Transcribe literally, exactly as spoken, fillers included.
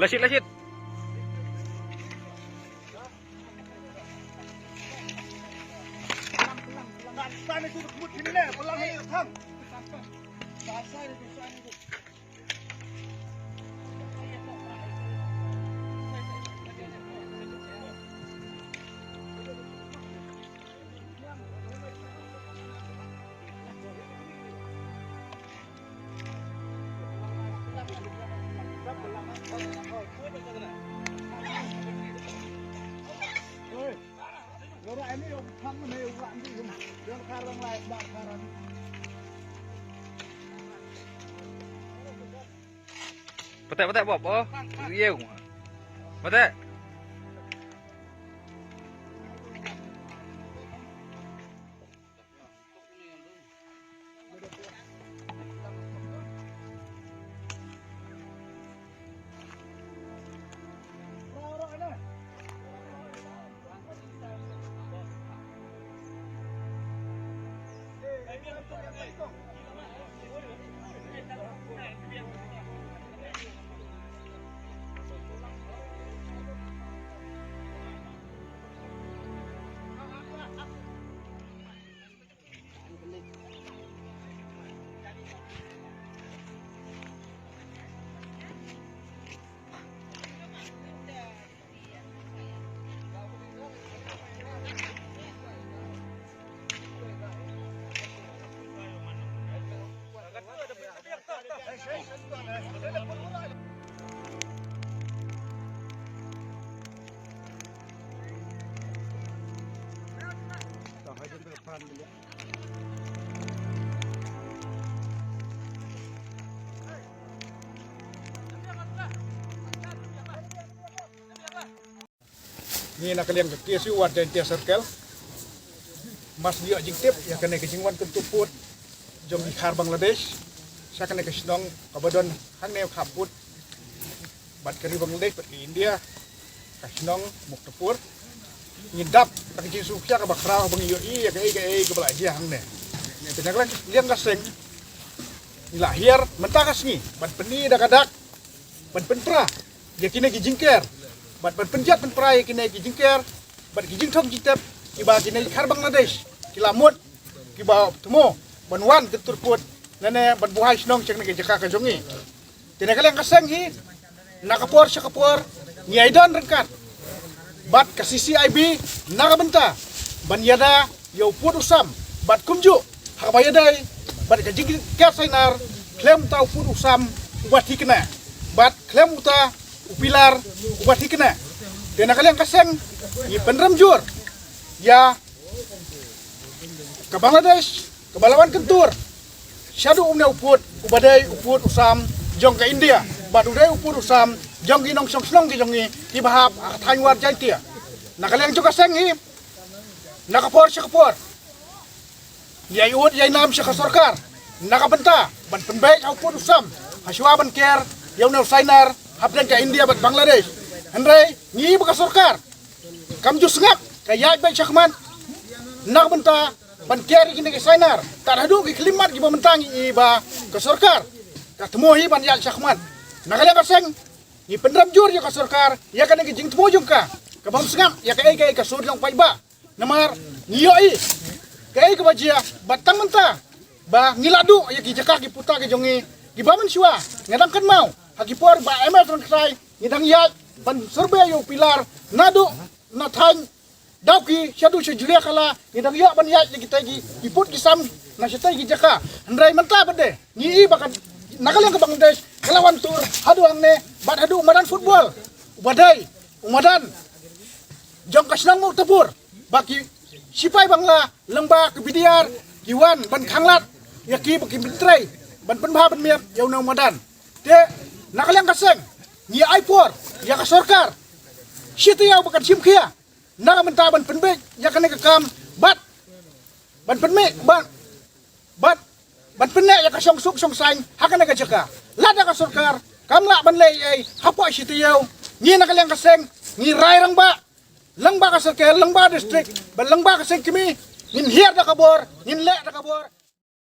Lashit, lashit. Patek, patek, Bob. Oh, iya. Patek. Ngi na ka liang ka K S U Ward Jaintia Circle, mas ngi ïoh jingtip ïa kane ka jingwan kyntur pud jong ki khar Bangladesh sha kane ka shnong kaba don hangne khapud bad ka ri Bangladesh bad ka India, ka shnong Muktapur. Ngi dap da ka jingsngewkhia kaba khraw ba ngi ïohi ïa kaei kaei kaba la jia hangne. Te na ka liang ka seng ngi la hiar mynta ka sngi ban pyni da ka dak, ban pynpra ïa kine ki jingker bad ban pynjot pynpra ïa kine ki jingker bad ki jingthok jingtep kiba kine ki khar Bangladesh ki la mut kiba thmu ban wan kyntur pud lane ban buhai shnong sha kane ka jaka ka jong ngi. Te na ka liang ka seng hi, na ka por sha ka por ngi ïai don ryngkat bad ka C C I B na ka bynta ban ïada ïa u pud u sam bad kumjuh ha kaba ïadei bad ka jingker sainar khlem uta u pud u sam uba thikna bad khlem uta u pilar uba thikna. Te na ka liang ka seng ngi pynrem jur ïa ka Bangladesh kaba la wan kyntur shaduh une u pud uba dei u pud u sam jong ka India bad u dei u pud u sam jong ki nongshong shnong ki jong ngi kiba hap ha ka thaiñ Ward Jaintia. Na ka liang jong ka seng hi, na ka por sha ka por ngi ïai ud ïai nam sha ka sorkar na ka bynta ban pynbeit ha u pud u sam ha shuwa ban ker ïa une u sainar hapdeng ka India bad Bangladesh. Hynrei ngi ba ka sorkar kam ju sngap, ka ïaid beit shakhmat na ka bynta ban ker ïa kine ki sainar. Tad haduh ki khyllipmat kiba mynta ngi i ba ka sorkar ka thmu hi ban ïaid shakhmat. Na ka liang ka seng ngi pynrem jur ïa ka sorkar ïa kane ka jingthmu jong ka kabym sngap ïa kaei kaei ka sur jong paidbah. Namar ngi ïohi kaei kaba jia bad tang mynta ba ngi la duh ïa ki jaka ki puta ki jong ngi kiba mynshuwa nga dang kynmaw ha ki por ba M L Rangkhrai ngi dang ïaid ban survey ïa u pilar naduh na thaiñ Dawki shaduh sha Julia Kala ngi dang ïoh ban ïaid ïa kitai ki pud ki sam na shatai ki jaka. Hynrei mynta pat de ngi i ba ka na ka liang ka Bangladesh ka la wan tur haduh hangne bad haduh madan football uba dei u madan jong ka shnong Muktapur ba ki shipai Bangla lyngba ka B D R ki wan ban khanglad ïa ki ba ki pyntrei ban pynbha ban miat ïa u nongmadan. Te na ka liang ka seng ngi ai por ïa ka sorkar shi taïew ba kan shim khia na ka bynta ban pynbeit ïa kane ka kam bad ban pynmih bad bad ban pynneh ïa ka shongsuk shongsaiñ ha kane ka jaka. Lada ka sorkar kam lah ban leh ei hapoh shi taïew, ngi na ka liang ka seng ngi rai rangbah lyngba ka circle, lyngba district bad lyngba ka seng kmie ngin hiar da ka bor, ngin leh da ka bor.